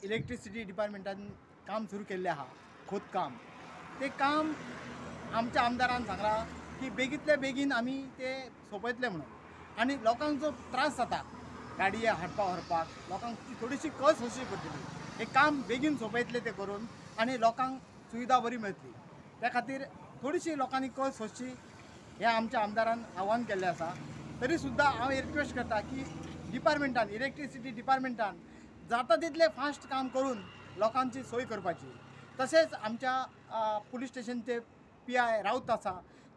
Electricity डिपार्टमेंटान काम सुरू केल्लें आहा खोदकाम, तें काम आमच्या आमदारान सांगलां की बेगींतल्या बेगीन आमी तें सोंपयतले म्हणून. आनी लोकांक जो त्रास जाता गाडये हाडपाक व्हरपाक, लोकांक ती थोडीशी कळ सोंसची पडटली. हें काम बेगीन सोंपयतले तें करून आनी लोकांक सुविधा बरी मेळटली. त्या खातीर थोडीशी लोकांनी कळ सोंसची हें आमच्या आमदारान आव्हान केल्लें आसा. तरी सुद्दां हांव रिक्वेस्ट करता की डिपार्टमेंटान, इलेक्ट्रिसिटी डिपार्टमेंटान जाता तितलें फास्ट काम करून लोकांची सोय करपाची. तशेंच आमच्या पुलीस स्टेशनचे PI Raut आसा,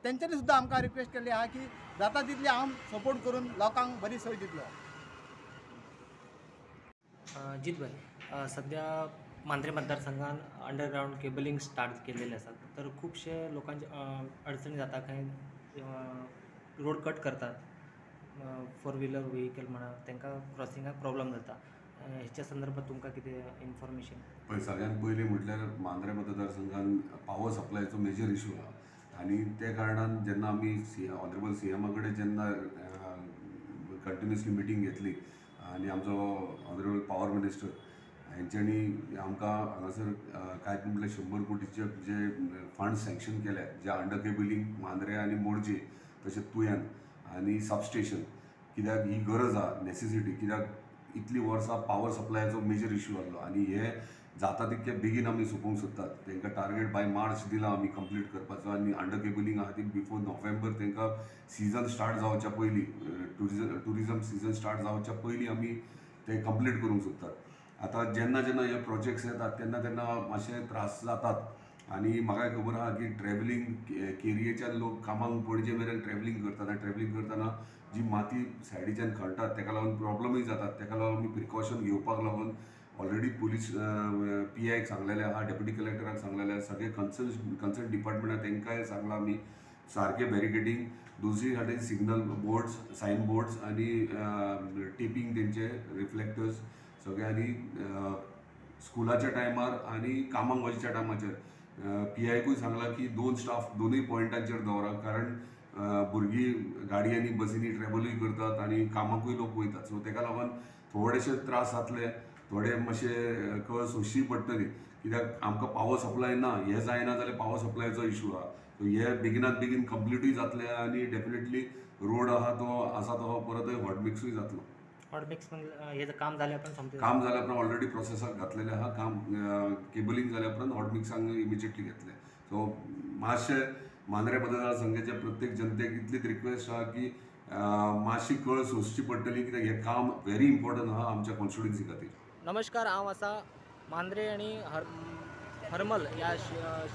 तेंच्यांनी सुद्दां आमकां रिक्वेस्ट केल्ली आहा की जाता तितलें हांव सपोर्ट करून लोकांक बरी सोय दितलो. जीत भाई, सध्या मांद्रे मतदारसंघान अंडरग्रावंड केबलिंग स्टार्ट केलेले आसा, तर खुबशे लोकांचे अडचणी जाता, खंय रोड कट करतात, फोर व्हिलर व्हेकल म्हणा तांकां क्रॉसिंगाक प्रॉब्लम जाता. हेच्या संदर्भात तुमकां कितें इन्फॉर्मेशन? पळय, सगळ्यात पयलीं म्हटल्यार मांद्रे मतदारसंघान पावर सप्लायचो मेजर इशू आहा आनी त्या कारणान जेन्ना आमी ऑनरेबल CMA कडेन जेन्ना कंटिन्युअसली मिटींग घेतली आनी आमचो ऑनरेबल पावर मिनिस्टर हेंच्यांनी आमकां हांगासर कांय म्हटल्यार 100 कोटीचे जे फंड सँक्शन केले, जे अंडर केबलिंग मांद्रे आनी मोरजे तशेंच तुयान आनी सबस्टेशन, कित्याक ही गरज आहा, नॅसेसिटी, कित्याक इतलीं वर्सां पावर सप्लायाचो मेजर इशू आहलो आनी हे जाता तितके बेगीन आमी सोंपोवंक सोदतात. तांकां टार्गेट बाय मार्च दिला आमी कंप्लीट करपाचो आनी अंडर केबलिंग आहा ती बिफोर नोव्हेंबर तांकां सिजन स्टार्ट जावच्या पयलीं, ट्युरिजम सिजन स्टार्ट जावच्या पयलीं आमी ते कंप्लीट करूंक सोदतात. आतां जेन्ना जेन्ना हे प्रोजेक्ट्स येतात तेन्ना तेन्ना मातशे त्रास जातात आनी म्हाका खबर आहा की ट्रॅवलिंग केरयेच्यान लोक कामाक पणजे मेरेन ट्रॅवलिंग करतात आनी ट्रॅवलिंग करतना जी माती सायडीच्यान खणटात ताका लागून प्रॉब्लमूय जातात. ताका लागून आमी प्रिकॉशन घेवपाक लागून ऑलरेडी पुलीस PIक सांगलेलें आहा, डेप्युटी कलेक्टराक सांगलेलें आहा, सगळे कन्सर्न डिपार्टमेंटाक तांकांय सांगलां आमी सारकें बॅरिकेडींग, दुसरी सायडीन सिग्नल बोर्ड्स, सायन बोर्ड्स आनी टेपींग तेंचे रिफ्लेक्टर्स सगळे आनी स्कुलाच्या टायमार आनी कामाक वचच्या टायमाचेर PIकूय सांगलां की 2 स्टाफ दोनूय पॉयंटांचेर दवरा, कारण भुरगीं गाडयांनी बसींनी ट्रॅवलूय करतात आनी कामाकूय लोक वयतात. सो ताका लागून थोडेशे त्रास जातले, थोडे मातशे कळ सोंसची पडटली, कित्याक आमकां पावर सप्लाय ना, हें जायना जाल्यार पावर सप्लायचो इशू आहा. सो हे बेगिनात बेगीन कंप्लिटूय जातले आनी डेफिनेटली रोड आहा तो आसा तो परतय हॉटमिक्सूय जातलो. हॉटमिक्स हें काम जाल्या उपरांत, काम जाल्या उपरांत ऑलरेडी प्रोसेसाक घातलेलें आहा काम, केबलिंग जाल्या उपरांत हॉटमिक्सांक इमिजिएटली घेतलें. सो मातशें मांद्रे मतदारसंघाच्या प्रत्येक जनतेक इतलीच रिक्वेस्ट आहा की मातशी कळ सोंसची पडटली, कित्याक हें काम व्हेरी इम्पॉर्टंट आहा आमच्या कॉन्स्टिट्युएन्सी खातीर. नमस्कार, हांव आसा मांद्रे आनी हरमल ह्या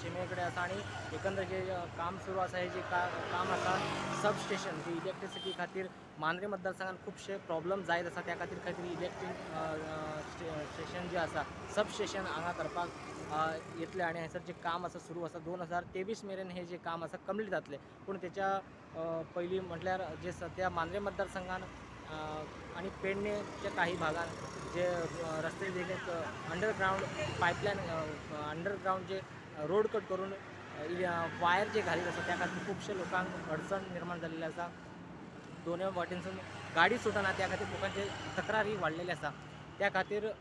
शिमे कडेन आसा आनी एकंदर जे काम सुरू आसा हे जे काम आसा सब स्टेशन जी इलेक्ट्रिसिटी खातीर मांद्रे मतदारसंघात खुबशे प्रॉब्लम जायत आसा, त्या खातीर खातीर इलेक्ट्रीक स्टेशन जे आसा सब स्टेशन हांगा करपाक येतले आनी हांगासर जें काम आसा सुरू आसा 2023 मेरेन हें जें काम आसा कंप्लीट जातलें. पूण तेच्या पयलीं म्हटल्यार जे सद्या मांद्रे मतदारसंघान आनी पेडणेच्या काही भागान जे रस्ते देगेक अंडरग्रावंड पायपलायन, अंडरग्रावंड जे रोड कट करून वायर जे घालीत आसा त्या खातीर खुबशे लोकांक अडचण निर्माण जाल्ली आसा. दोनूय वाटेनसून गाडी सुटना त्या खातीर लोकांचे तक्रारी वाडलेली आसा. त्या खातीर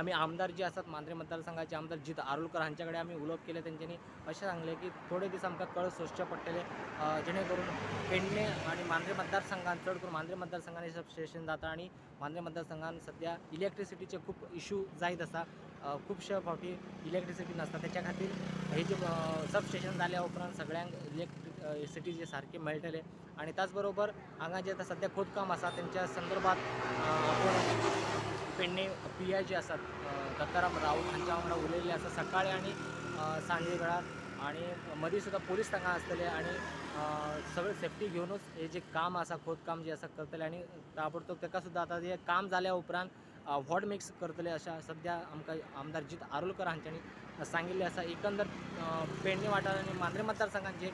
आमी आमदार जे आसात मांद्रे मतदारसंघाचे आमदार जीत आरोलकर हांचे कडेन आमी उलोवप केलें. तेंच्यांनी अशें सांगलें की थोडे दीस आमकां कळ सोंसचे पडटले, जेणे करून पेडणे आनी मांद्रे मतदारसंघान, चड करून मांद्रे मतदारसंघान हे सबस्टेशन जाता आनी मांद्रे मतदारसंघान सद्या इलेक्ट्रिसिटीचे खूब इशू जायत आसा. खुबशे फावटी इलेक्ट्रिसिटी नासता, तेच्या खातीर हे जे सबस्टेशन जाल्या उपरांत सगळ्यांक इलेक्ट्रिसिटी जे सारकें मेळटलें. आनी त्याच बरोबर हांगा जे आतां सद्या खोदकाम आसा तेंच्या संदर्भात आपूण पेडणे PI जे आसात दत्ताराम राऊत हांच्या वांगडा उलयल्ले आसा सकाळी आनी सांजे वेळार, आनी मदीं सुद्दां पुलीस हांगा आसतले आनी सगळें सेफ्टी घेवनूच हे जे काम आसा खोदकाम जे आसा करतले आनी ताबडतोब ताका सुद्दां आतां जें काम जाल्या उपरांत हॉट मिक्स करतले अशें सद्या आमकां आमदार जीत आरोलकर हांच्यांनी सांगिल्लें आसा. एकंदर पेडणे वाठार आनी मांद्रे मतदारसंघात जे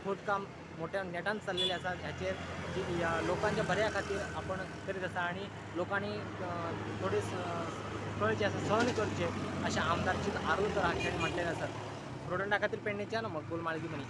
खोदकाम मोठ्या नेटान चल्लेलें आसा हाचेर लोकांच्या बऱ्या खातीर आपण करीत आसा आनी लोकांनी थोडे कळ जे आसा सहन करचे अशें आमदार जीत आरोलकर हांच्यांनी म्हटलेलें आसा. प्रोडंटा खातीर पेडणेच्यान मकबूल माळगी मनी.